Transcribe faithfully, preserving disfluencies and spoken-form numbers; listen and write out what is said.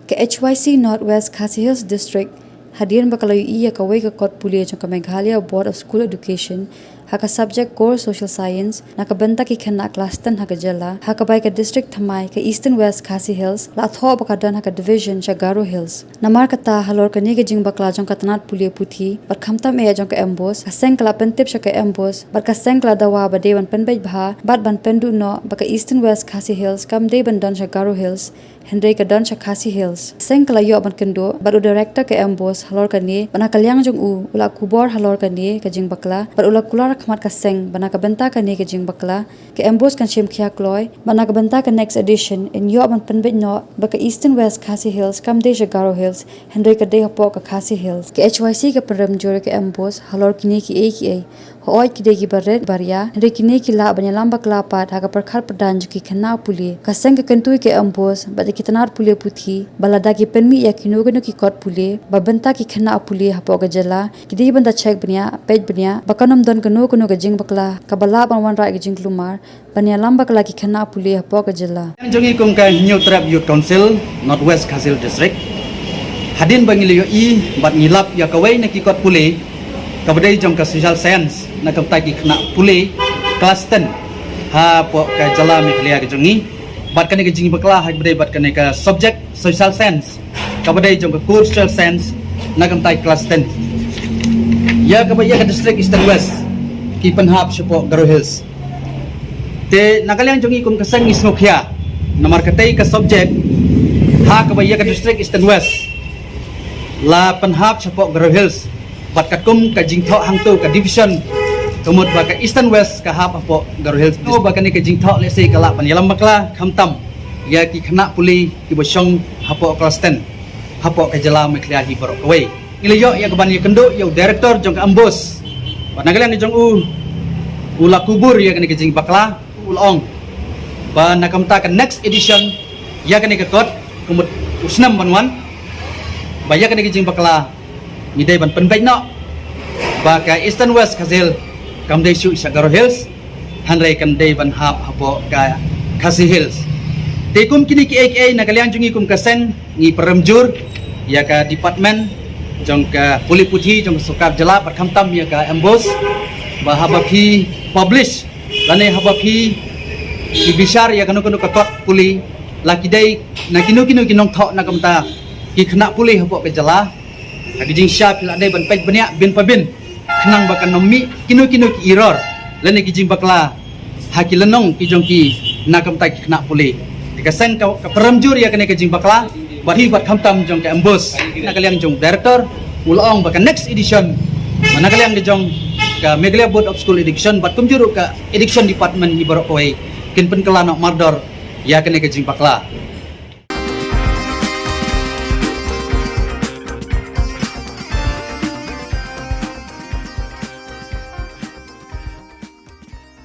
Ka H Y C North West Khasi Hills District, hadien ba ka la ïohi ïa kawei ka kot pule jong ka Meghalaya Board of School Education ha ka subject Core Social Science na ka bynta ki khynnah klas ten ha ka jylla, ha kaba ïa ka district thymmai ka Eastern West Khasi Hills la thoh ba ka don ha ka division sha Garo Hills. Namar kata, halor kane ka jingbakla jong ka tnat pule puthi bad khamtam eh jong ka MBOSE, ka seng ka la pyntip sha ka MBOSE bad ka seng ka la dawa ba dei ban pynbeit bha bad ban pynduh noh ba ka Eastern West Khasi Hills kam dei ban don sha Garo Hills, hynrei ka don sha Khasi Hills. Seng ka la ïoh ban kynduh bad u director ka MBOSE halor kane, bad na ka liang jong u, u la kubur halor kane ka jingbakla bad u la kular ha khmat ka seng ba na ka bynta kane ka jingbakla, ka MBOSE kan shim khia kloi bad na ka bynta ka next edition yn ïoh ban pynbeit noh ba ka Eastern West Khasi Hills kam dei sha Garo Hills, hynrei ka dei hapoh ka Khasi Hills. Ka H Y C ka pynrem jur ïa ka MBOSE halor kine kiei kiei. Hooid, ki dei kiba rit baria, hynrei kine ki lah ban ïalam bakla pat ha ka pyrkhat pyrdaiñ jong ki khynnah pule. Ka seng ka kyntu ïa ka MBOSE bad ïa ki tnat pule puthi ba lada ki pynmih ïa kino kino ki kot pule ba bynta ki khynnah pule hapoh ka jylla, ki dei ban da check bniah, peit bniah ba kan ym don kano kano ka jingbakla kaba lah ban wanrah ïa ka jingkulmar ban ïalam bakla ki khynnah pule hapoh ka jylla. Jong ngi kum ka Hynñiewtrep Youth Council, North West Khasi Hills District, hadien ba ngi la ïohi bad ngi lap ïa kawei na ki kot pule kaba dei jong ka Social Science na ka bynta ki khynnah pule klas ten hapoh ka jylla Meghalaya ka jong ngi, bad kane ka jingbakla ha kaba dei bad kane ka subject Social Science, kaba dei jong ka Core Social Science na ka bynta ki klas ten, ïa kaba ïa ka district Eastern West ki pynhap shapoh Garo Hills. Te na ka liang jong ngi kum ka seng ngi sngewkhia namar katei ka subject ha kaba ïa ka district Eastern West la pynhap shapoh Garo Hills, bad katkum ka jingthoh hangto ka division ka mut ba ka Eastern West ka hap hapoh Garo Hills. Ba kane ka jingthoh lehse ka lah ban ïalam bakla khamtam ïa ki khynnah pule kiba shong hapoh klas ten hapoh ka jylla Meghalaya hi baroh kawei. Ngi la ïoh ïa ka ban ïakynduh ïa u director jong ka MBOSE, bad na ka liang jong u, u la kubur ïa kane ka jingbakla, u la ong ba na ka bynta ka next edition ïa kane ka kot, ka mut u snem ban wan, ba ïa kane ka jingbakla ngi dei ban pynbeit noh ba ka Eastern West Khasi Hills kam dei shuh sha Garo Hills, hynrei kan dei ban hap hapoh ka Khasi Hills. Te kum kine kiei kiei, na ka liang jong ngi kum ka seng ngi pynrem jur ïa ka department jong ka pule puthi jong ka sorkar jylla bad khamtam ïa ka MBOSE ba haba phi publish lane haba phi, phi bishar ïa kano kano ka kot pule, la ki dei na kino kino ki nongthoh na ka bynta ki khynnah pule hapoh ka jylla, ha ka jingshisha phi la dei ban peit bniah bin pa bin khnang ba kan ym mih kino kino ki error lane ki jingbakla ha ki lynnong ki jong ki na ka bynta ki khynnah pule. Te ka seng ka, ka pynrem jur ïa kane ka jingbakla bad hi bad khamtam jong ka MBOSE, na ka liang jong director, u la ong ba ka next edition, na ka liang jong ka Meghalaya Board of School Education bad kumjuh ruh ka Education Department hi baroh kawei kin pynkylla noh mardor ïa kane ka jingbakla.